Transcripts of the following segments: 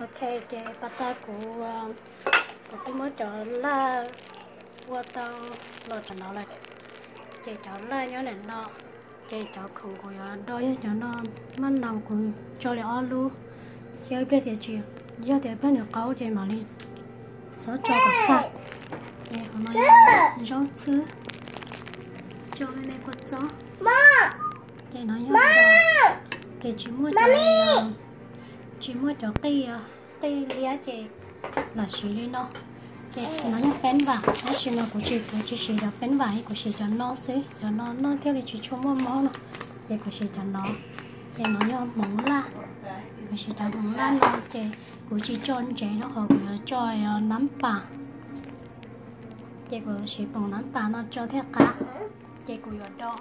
Ok, ces pas tas kuv, kuv twb muab cov laj ua tau los tsam no lawm. Ces cov laj nyob ntawm no, ces cov khoom kuv yuav do yog cov no, maj naus kuv tso li ob lub, thiab ib pliag tias tsis, yog tias ib pliag nws qaub ces mam li txhob tso kom tag. Ces qhov no yog zaub txhwb, tso me me kua txob. Ces no yog, ces tsis muaj cov, tsis muaj cov qij, qij liab ces lam siv li no. Ces no yog peeb vam, tab sis no kuv tsis, kuv tsis siv cov peeb vam, kuv siv cov no xwb, cov no noj thiaj li tsis tshua muaj mob no. Ces kuv siv cov no. Ces no yog hmoov laj, kuv siv cov hmoov laj no ces kuv tsis tso ntsev rau qhov kuv yuav tso nab pas. Ces kuv siv poom nab pas no tso thiaj qab. Ces kuv yuav do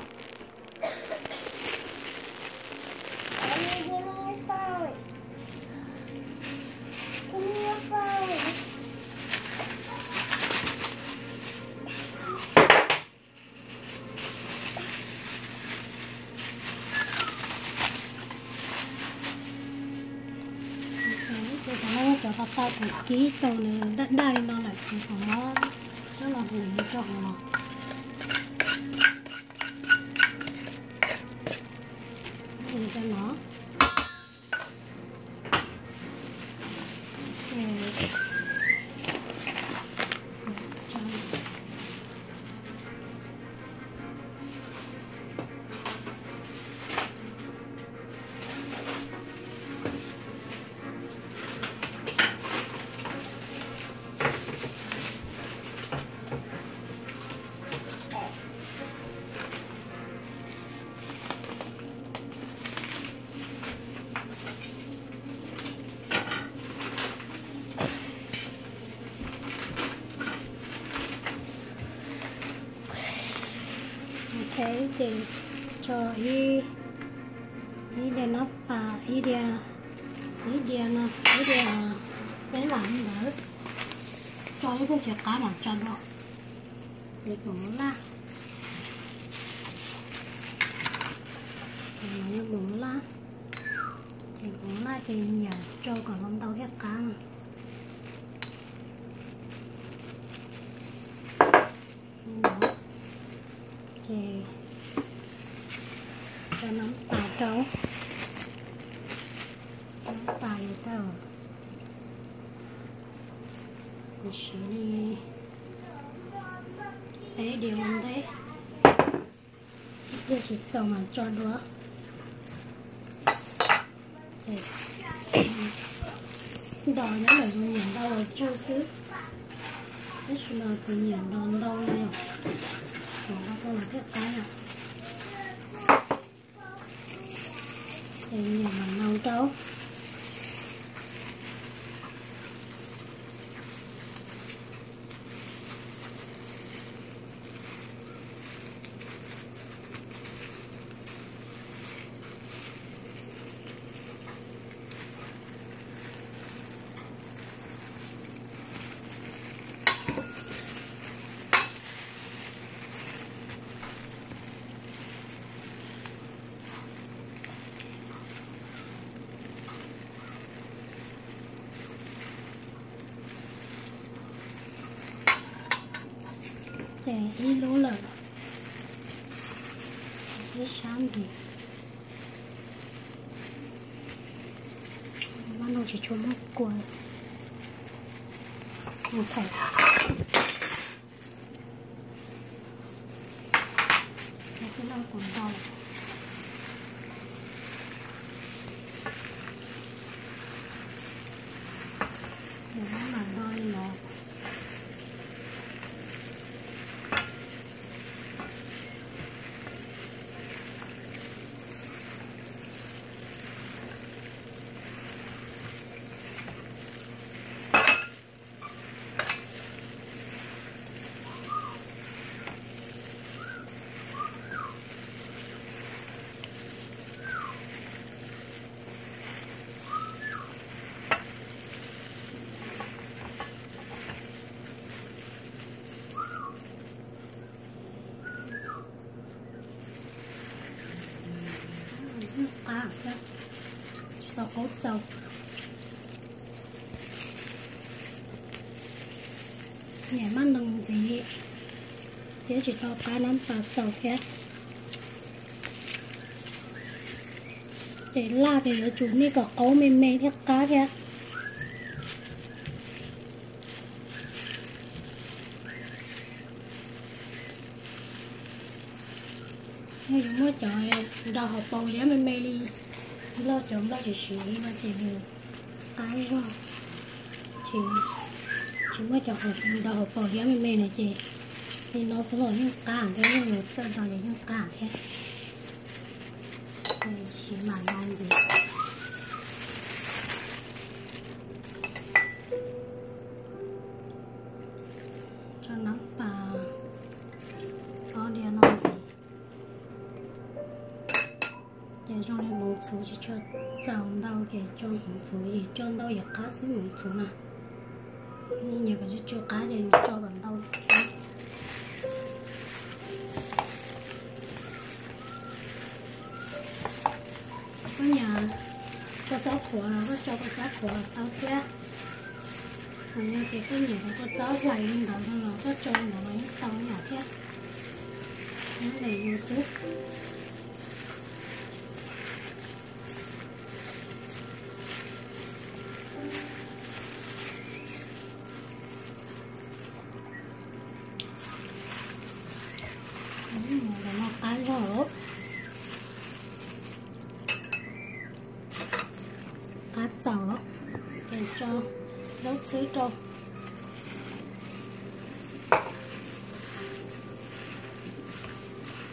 Cov no cov pas tas kuv kib tau nws daj daj li no lawm ces kuv muab coj los hliv rau hauv no. Hliv rau no. Ok, ces tso ib, ib diav nab pas, ib diav, ib diav no, ib diav peeb vam li ntawd, tso ib pliag tsis qab mam tso dua. Ces poom laj, ces no yog poom laj, ces poom laj ces nyiam tso kom ntau ntau thiaj qab. Ces tso nab pas rau, nab pas li tau, kuv siv li peb diav ua ntej, ib pliag tsis txaus mas tso dua. Dos nyob ntawm tus nyiam ntau los tsawg xwb, tab sis no tus nyiam dos ntau no yom, ntau tau los thiaj qab yom. Ces nyiam mam nau rau. Ces ib lub lawm, ib sab ntxiv. Maj no tsis tshua muaj kua, mus thaum no kuv ntau, nws muab mam do li no. Qab thiab, tsis tau qaub txaus. Nyiam maj noos ntxiv, thiab tsis tau qab nab pas tau thiab. Ces laj ces yuav tsum nej kom qaub me me thiab qab thiab. Yog yus muab cov nrau hauv paus liab me me li nplog, cov nplog tsis siv li no ces nws qab zog. Tsis muab cov nrau hauv paus liab me me no ces li no xwb los yeej qab thiab, yog yus txawj nrau ces yeej qab thiab. Siv mam no ntxiv. Tso nab pas ob diav no ntxiv. Ces zoo li hmoov txhuv tsis tshua txaus ntau ces tso hmoov txhuv, yus tso ntau yus qab xwb hmoov txhuv na. Nyiam kom tsw tsw qab ces tso kom ntau. Koj nyiam kua txob qhuav los koj tso kua txob qhuav los tau thiab. Yog tias koj nyiam kua txob hlais li ntawd no los koj tso li ntawd los yeej tau ib yam thiab. Nyob ntawm yus xwb. Ntawm no qab zog, qab txaus, ces tso zaub txhwb rau.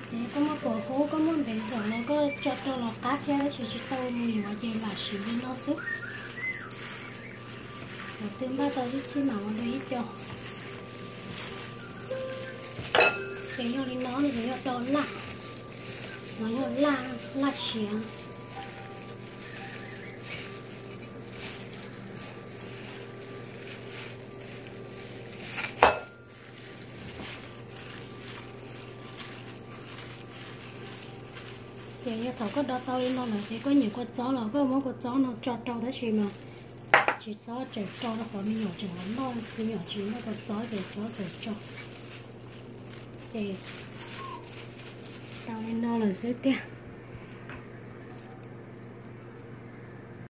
Ces koj muaj quav hub, koj muaj ntev zaum los koj tso rau los qab thiab, tab sis tsis tau mus yuav ces lam siv li no xwb. Thaum twg npaj tau ib txhij mam ua dua ib co. Ces yog li no ces yog rau laj, no yog laj, laj siav. Ces yog thaum koj do tau li no lawm ces koj nyiam kua txob los koj muab kua txob no tso rau tab sis mas tsis txhob tseem rau rau qhov me nyuam tseem los noj, me nyuam tsis noj kua txob ces txhob txeem tso. Ces tau li no lawm xwb tiag.